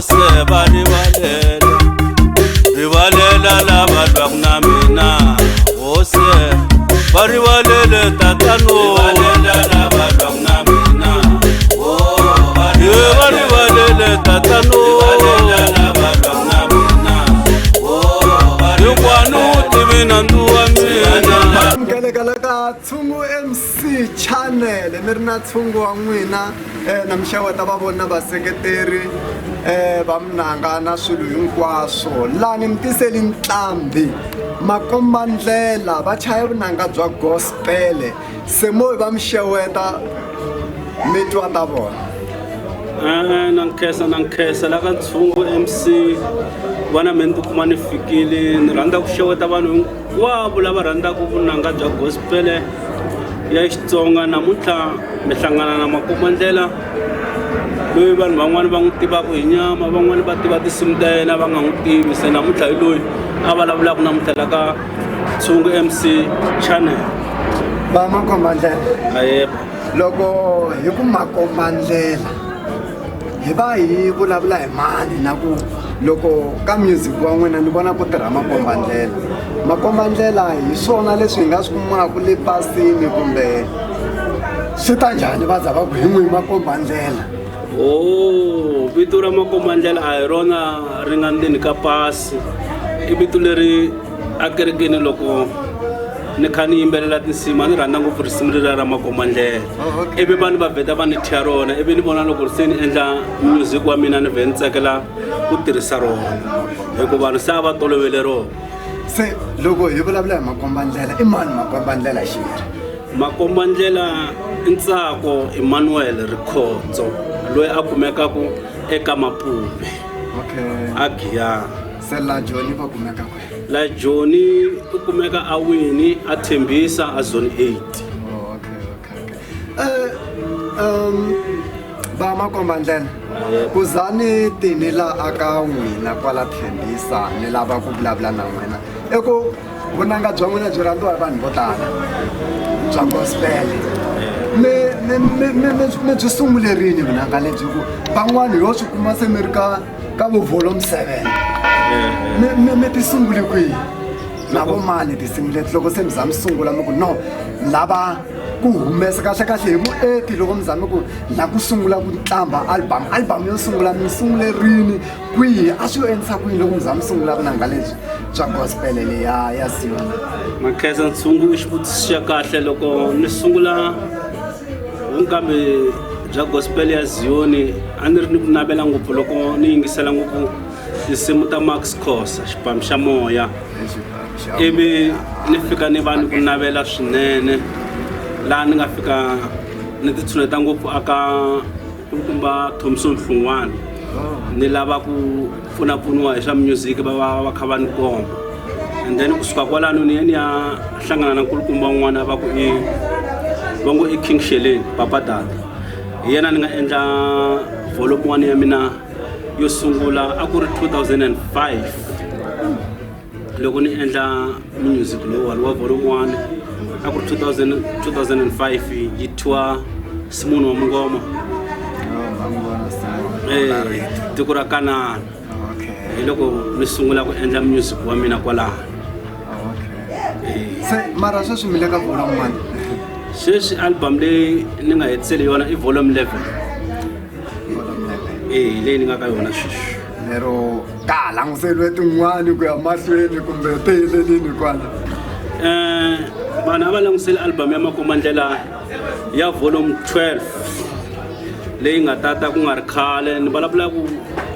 Hose va rivalele rivalela lava lwaku na mina Hose va rivalele tatano rivalela lava lwaku na mina va rivalele tatano rivalela lava lwaku na mina hinkwanu tivi nandzu wa mina. Amukeleka la ka Tshungu MC Channel mi ri na Tshungu wa n'wina na mi xeweta va vona vaseketeri va munanga na swilo hinkwaswo lani mi tiseli ntlambhi makombandlela va chaya vunanga bya gospel se mo va mi xeweta mi twa ta vona. E-e na nkhensa na nkhensa la ka Ntshungu M_C va na mehe ni tikuma ni fikile ni rhandza ku xeweta vanhu hinkwavo lava rhandzaka vunanga bya gospel ya Xitsonga namuntlha mi hlangana na makombandlela loyi vanhu van'wani va n'wi tivaka hi nyama van'wani va tiva tinsimu ta yena va nga n'wi tivi se namuntlha hi loyi a vulavulaka namuntlha la ka Tshungu M_C channel. Va makombandlela Ahee. Loko hi ku makombandlela hi va hi vulavula hi mani na ku loko ka music wa n'wina ni vona ku tirha makombandlela makombandlela hi swona leswi hi nga swi kumaka le pasini kumbe swi ta njhani va za va ku hi n'wi makombandlela. Oh, vito ra makombandlela a hi rona ri nga ndzeni ka pasi i vito leri a kerekeni loko ni kha ni yimbelela tinsimu a ni rhandza ngopfu risimu leriya ra makombandlela Oh, okay. ivi vanhu va vheta va ni thya rona ivi ni vona loko se ni endla music wa mina ni vhe ni tsakela ku tirhisa rona hikuva vanhu se a va tolovele rona. Se loko hi vulavula hi makombandlela i mani makombandlela xiviri? Makombandlela i Ntsako Emmanuel Rikhotso loyi a kumekaku eka Mapuve Okay. a Giyani. Se la Joni va kumeka kwihi? La Joni u kumeka a Winnie a Tembisa a Zone 8. Oh, okay, okay, okay. Va makombandlela ku za ni tini la aka n'wina kwala Tembisa ni lava ku vulavula na n'wina i ku vunanga bya n'wina byi rhandziwa hi vanhu vo tala bya gospel mi mi mi mi mi mi byi sungule rini vunanga lebyi ku van'wani ho swi kuma se mi ri ka ka vo volume 7 mi mi mi ti sungule kwihi na vo mani tinsimu leti loko se mi za mi sungula mi ku no lava ku humesa kahle kahle hi vueti loko mi za mi ku la ku sungula ku tlamba album album yo sungula mi sungule rini kwihi a swi yo endlisa ku yini loko mi za mi sungula vunanga lebyi bya gospel leyi ya ya Zion. Makhensa Ntshungu i xivutiso xa kahle loko ni sungula vunkambi bya gospel ya Zion a ni ri ni ku navela ngopfu loko ni yingisela ngopfu tinsimu ta Max Khosa xipamu xa moya ivi ni fika ni va ni ku navela swinene laha ni nga fika ni ti tshuneta ngopfu aka kulukumba Thompson Hlungwani ni lava ku pfunapfuniwa hi swa music va va va kha va ni komba and then kusuka kwalano ni ye ni ya hlangana na nkulukumba un'wana va ku i va ngo i King Sheleni Papa Data hi yena ni nga endla volume 1 ya mina yo sungula a ku ri 2005 loko ni endla music lowuwani wa volume 1 a ku ri 2000 2005 yi thyiwa Simoni wa Mungoma eh tiko ra Kanana hi loko ni sungula ku endla music wa mina kwalano Se mara sweswi mi le ka volume 1? Sweswi album leyi ni nga hetiseli yona i volume 11. Volume 11. Eh leyi ni nga ka yona sweswi. Lero ka ha languseriwe tin'wani ku ya mahlweni kumbe ti helelini kwala? Vanhu a va languseli album ya Makombandlela ya volume 12 leyi nga tata ku nga ri khale ni vulavula ku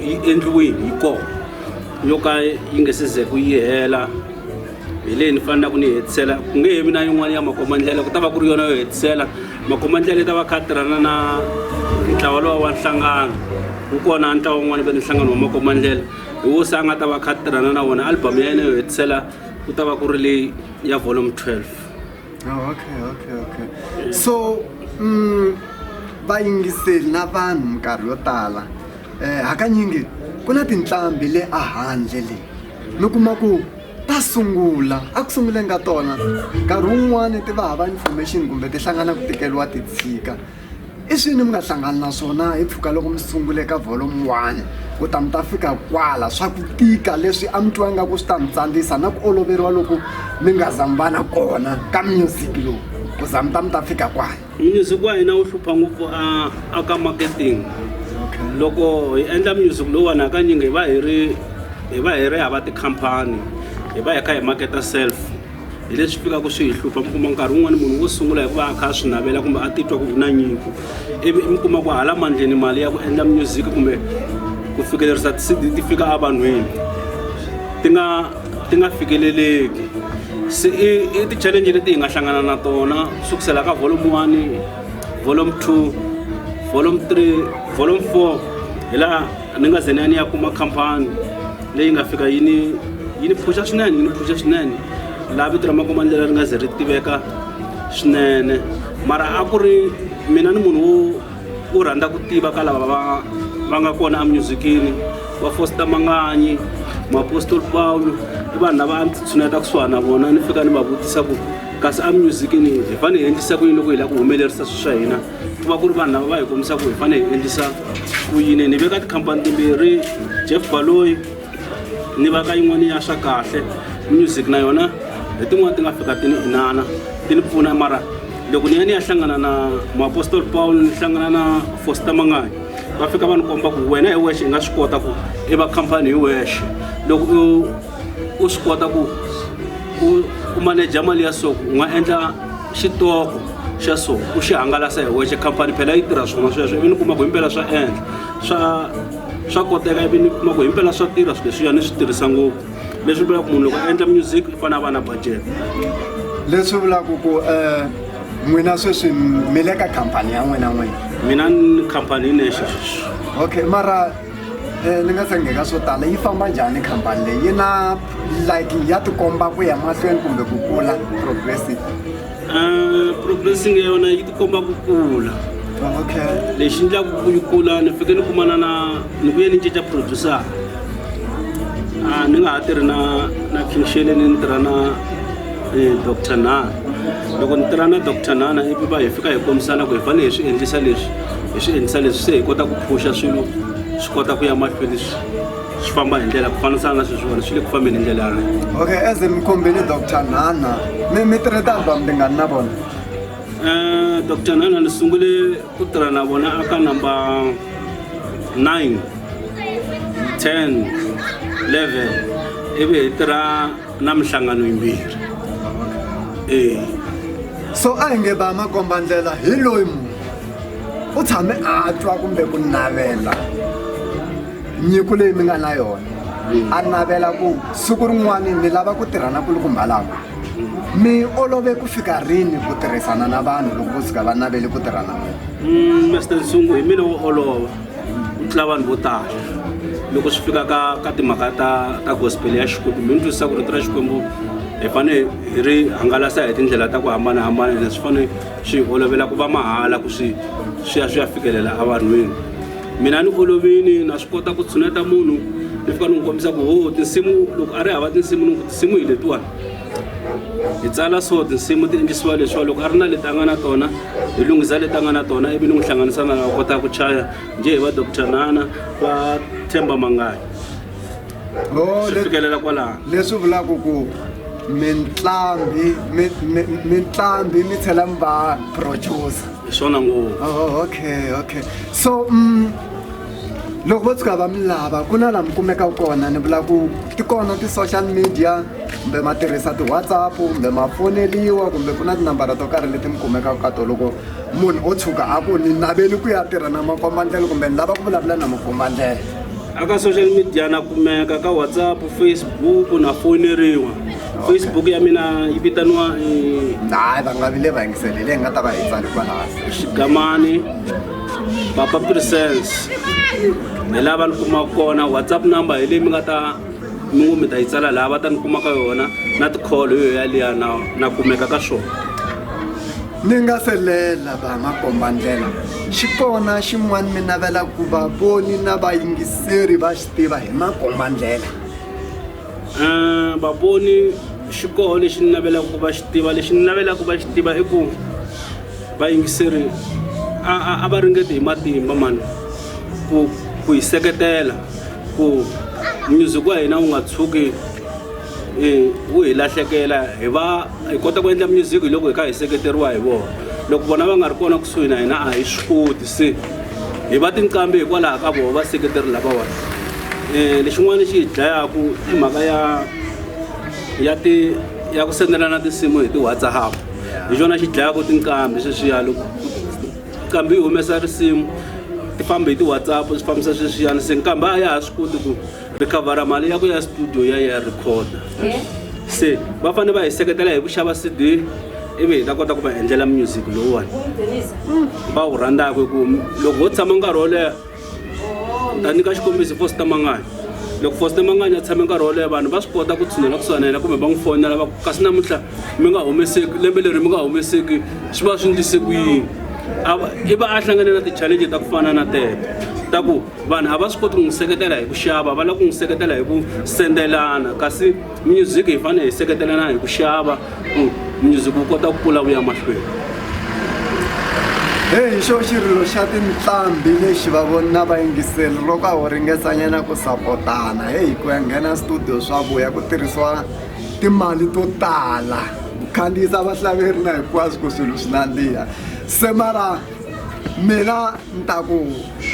yi endliwile yi kona yo ka yi nge se ze ku yi hela hi leyi ni fanelaka ni hetisela ku nge he vi na yin'wana ya makombandlela ku ta va ku ri yona yo hetisela makombandlela yi ta va kha tirhana na ntlawa lowa wa nhlangano wu kona ntlawa wun'wana ve ni nhlangano wa makombandlela hi wo se a nga ta va kha tirhana na wona album ya yena yo hetisela ku ta va ku ri leyi ya volume 12. Oh, okay, okay, okay. So, vayingiseli na vanhu minkarhi yo tala hakanyingi ku na tinqambi le a handle le mi kuma ku ta sungula a ku sunguleni ka tona nkarhi wun'wani ti va hava information kumbe ti hlangana ku tikeriwa ti tshika. I swini mi nga hlangana na swona hi mpfhuka loko mi sungule ka volume 1 ku ta mi ta fika kwala swa ku tika leswi a mi twa ingaku swi ta mi tsandzisa na ku oloveriwa loko mi nga za mi va na kona ka music lowu ku za mi ta mi ta fika kwala? Music wa hina wu hlupha ngopfu a a ka marketing. Loko hi endla music lowuwani hakanyingi hi va hi ri hi va hi ri hava tikhampani, hi va hi kha hi maketa self. Hi leswi fikaka swi hi hlupha, mi kuma nkarhi wun'wani munhu wo sungula hi ku va a kha a swi navela kumbe a titwa ku u na nyiko, ivi mi kuma ku hala mandleni mali ya ku endla music kumbe ku fikelerisa ti-C_D ti fika evanhwini ti nga fikeleleki. Se i ti-challenge leti hi nga hlangana na tona sukisela ka volume 1, volume 2, volume 3, volume 4, hi laha ni nga ze ni ya ni ya kuma khampani leyi nga fika yi ni phusha swinene, yi ni phusha swinene, laha vito ra Makombandlela ri nga ze ri tiveka swinene. Mara a ku ri mina ni munhu wo rhandza ku tiva ka lava va nga kona emusicini, va Foster Manganyi, Muapostoli Paulo, i vanhu lava a ndzi tshuneta kusuhani na vona, ni fika ni va vutisa ku kasi emusicini hi fanele hi endlisa ku yini loko hi lava ku humelerisa swilo swa hina. Ku va ku ri vanhu lava va hi kombisa ku hi fanele hi endlisa ku yini. Ni veka tikhampani timbirhi, Jeff Baloyi, ni va ka yin'wana ya swa kahle music na yona, hi tin'wana ti nga fika ti ni inana ti ni pfuna. Mara loko ni ya ni ya hlangana na Muapostoli Paul, ni hlangana na Foster Manganyi, va fika va ni komba ku wena hi wexe i nga swi kota ku i va khampani hi wexe loko u swi kota ku u maneja mali ya so, u nga endla xitoko xa so, u xi hangalasa hi wexe. Khampani phela yi tirha swona sweswo, ivi ni kuma ku himpela swa endla, swa koteka, ivi ni kuma ku himpela swa tirha swilo leswiya, ni swi tirhisa ngopfu. Leswi vulaka ku munhu loko a endla music u fanele a va na budget. Leswi vulaka ku n'wina sweswi mi le ka khampani ya n'wina n'wina? Mina ni khampani hi nexe sweswi. Okay, mara ni nga tshengeka swo tala, yi famba njhani khampani leyi? Yi na like ya tikomba ku ya mahlweni kumbe ku kula, progressive? Progressing ya yona yi tikomba ku kula. Lexi endlaku ku yi kula, ni fike ni kumana na ni vuye ni cinca producer, a ni nga ha tirhi na King Sheleni, ni tirha na Dr Nana. Loko ni tirha na Dr Nana, ivi va hi fika hi kombisana ku hi fanele hi swi endlisa leswi, hi swi endlisa leswi, se hi kota ku phusha swilo, swi kota ku ya mahlweni, swi famba hi ndlela ku fanisana na sweswiwani swi le ku fambeni hi ndlela yaleyo. Okay, as mi khumbile Dr Nana, mi tirhe ti-album tingani na vona? Dr Nana ni sungule ku tirha na vona aka number 9, 10, 11, ivi hi tirha na minhlangano yimbirhi e. So a hi nge ba makombandlela hi loyi munhu u tshame a twa kumbe ku navela nyiko leyi mi nga na yona, a navela ku siku rin'wani ni lava ku tirha na kulukumba lava, mi olove ku fika rini ku tirhisana na vanhu loko vo tshuka va navele ku tirha na n'wina? Mr Nsungu, hi mina wo olova ku tlula vanhu vo tala loko swi fika ka timhaka ta gospel ya Xikwembu. Mi ni twisisa ku rito ra Xikwembu hi fanele hi ri hangalasa hi tindlela ta ku hambanahambana, ene swi fanele swi hi olovela ku va mahala ku swi ya fikelela evanhwini. Mina ni olovini, na swi kota ku tshuneta munhu, ni fika ni n'wi kombisa ku ho tinsimu, loko a ri hava tinsimu, ni ku tinsimu hi letiwani, hi tsala so, tinsimu ti endlisiwa leswiwa. Loko a ri na leti a nga na tona, hi lunghisa leti a nga na tona, ivi ni n'wi hlanganisa na lava kotaka ku chaya, njhe hi va Dr Nana, va Themba Mangayi. Oh, swi fikelela kwalano. Leswi vulaka ku mintlambi mi tlhela mi va producer? Hi swona ngopfu. Oh, okay. So loko vo tshuka va mi lava, ku na laha mi kumekaka kona? Ni vula ku ti kona ti-social media, kumbe ma tirhisa ti-WhatsApp, kumbe ma foneliwa, kumbe ku na tinambara to karhi leti mi kumekaka ka to loko munhu o tshuka a ku ni naveli ku ya tirha na makombandlela kumbe ni lava ku vulavula na makombandlela? Aka social media na kumeka ka WhatsApp, Facebook, na foneriwa. Facebook ya mina yi vitaniwa Hayi, va nga vi le va yingiseli leyi nga ta va hi tsali kwalaha. Xigamani Papa Presence, hi laha va ni kumaka kona. WhatsApp number hi leyi mi nga ta mi ngo mi ta yi tsala laha, va ta ni kuma ka yona, na ti-call hi yo yaliya na kumeka ka swona. Ni nga selela va makombandlela, xi kona xin'wana mi navela ku vavoni na vayingiseri va xi tiva hi makombandlela? Vavoni, xikoho lexi ni navelaka ku va xi tiva, lexi ni navelaka va xi tiva i ku vayingiseri a va ringeti hi matimba mani ku hi seketela ku music wa hina wu nga tshuki wu hi lahlekela hi va hi kota ku endla music hi loko hi kha hi seketeriwa hi vona loko vona va nga ri kona kusuhi na hina a hi swi koti se hi va tinqambi hikwalaho ka vona vaseketeri lavawani lexin'wana lexi hi dlayaku i mhaka ya ti ya ku sendelana tinsimu hi ti-WhatsApp hi xona xi dlayaka tinqambi sweswiya loko nqambi yi humesa risimu ti famba hi ti-WhatsApp swi fambisa sweswiyani se nqambi a ya ha swi koti ku recover mali ya ku ya studio ya ya recorda se va fanele va hi seketela hi ku xava CD ivi hi ta kota ku va endlela music lowuwani va wu rhandzaka hi ku loko ho tshama nkarhi wo leha ta nyika xikombiso Foster Manganya loko Foster Manganya a tshame nkarhi wo leha vanhu va swi kota ku tshunela kusuhana yena kumbe va n'wi fonela va ku kasi namuntlha mi nga humeseki lembe leri mi nga humeseki swi va swi ndlise ku yini i va a hlangane na ti-challenge ta ku fana na teto ta ku vanhu a va swi koti ku n'wi seketela hi ku xava va lava ku n'wi seketela hi ku sendelana kasi music hi fanele hi seketelana hi ku xava ku music wu kota ku kula wu ya mahlweni. Heyi xo xirilo xa tinqambi lexi va vona vayingiseri loko a ho ringesanyana ku sapotana heyi ku ya nghena studio swa vuya ku tirhisiwa timali to tala ku khandziyisa vahlaveri na hinkwaswo ku swilo swi nandziha se mara mina ni ta ku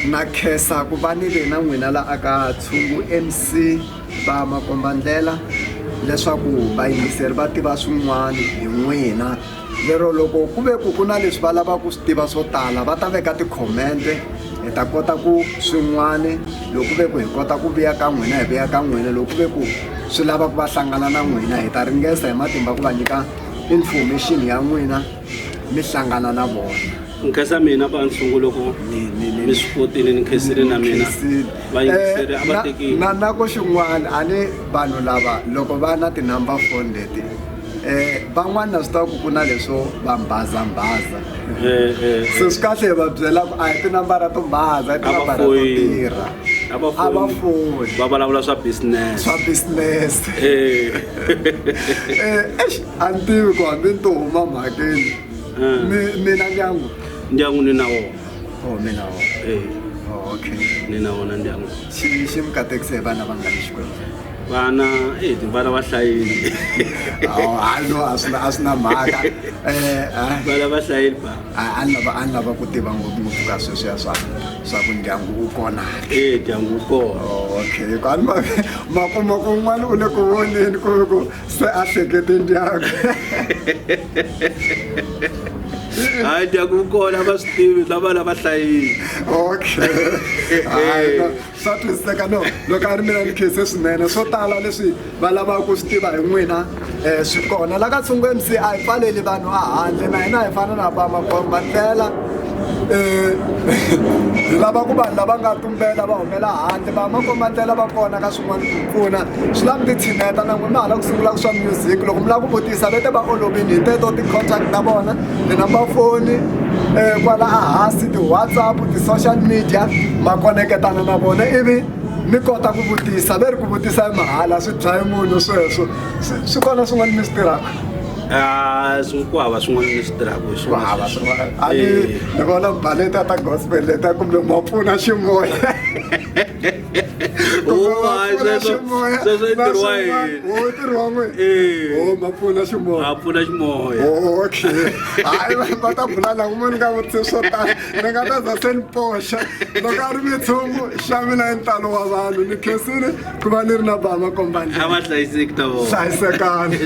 na khensa ku va ni ve na n'wina la aka Tshungu M_C va makombandlela leswaku vayingiseri va tiva swin'wana hi n'wina lero loko ku ve ku ku na leswi va lavaka ku swi tiva swo tala va ta veka tikhomente hi ta kota ku swin'wana loko ku ve ku hi kota ku vuya ka n'wina hi vuya ka n'wina loko ku ve ku swi lava ku va hlangana na n'wina hi ta ringesa hi matimba ku va nyika information ya n'wina mi hlangana na vona. Nkhensa mina va ntshungu loko mi swi kotile ni nkhensile na mina vayingiseri a va teki na na ku xin'wana a ni vanhu lava loko va na ti-number phone leti van'wana na swi tiva ku ku na leswo va mbhazambhaza se swi kahle hi va byela ku a hi tinambara to mbhaza i tinambara to tirha a va foni va vulavula swa business swa business eish a ni tivi ku hambi ni to huma mhakeni Mi mi na ndyangu? Ndyangu ni na wona. Oh mi na wona. Eh. Oh, okay. Ni na wona ndyangu. Xi mi katekise hi vana vangani Xikwembu? Vana eh vana va hlayile. Oh, hayi no a swi na a swi na mhaka. Eh, vana va hlayile ba. A ni lava a ni lava ku tiva ngopfungopfu ka sweswiya swa ku ndyangu wu kona. Eh, ndyangu wu kona. Oh, okay. Kwani ma ma kuma ku un'wana u le ku voneni ku ku se a hlekete ndyangu hayi ndyangu wu kona va swi tivi na vana va hlayile okay hayi swa twisiseka no loko a ri mina ni khense swinene swo tala leswi va lavaka ku swi tiva hi n'wina um swi kona la ka Tshungu M_C a hi pfaleli vanhu a handle na hina hi fana na va makomba ndlela hi lava ku vanhu lava nga tumbela va humela handle va makombandlela va kona ka swin'wana ku pfuna swi lava mi ti tshineta na n'wina ma ha lava ku sungula swa music loko mi lava ku vutisa va te va olovini hi teto ti-contact ta vona ti-number phone kwala ehansi ti-WhatsApp ti-social media ma koneketana na vona ivi mi kota ku vutisa ve ri ku vutisa i mahala swi dlayi munhu sweswo swi kona swin'wana mi swi tirhaka. Ah, ku hava swin'wana ni swi tirhaka hi swona hava swin'wana a ni ni vona baleta ta gospel leta kumbe ma pfuna ximoya sweswo i ntirho wa hina o ntirho wa n'wina o ma pfuna ximoya a pfuna ximoya okay hayi va ta bula la kuma ni nga vutisi swo tala ni nga ta za se ni poxa loko a ri mitshungu xa mina i ntalo wa vanhu ni khensile ku va ni ri na bama kombani a va hlayiseki ta vona hlayisekani.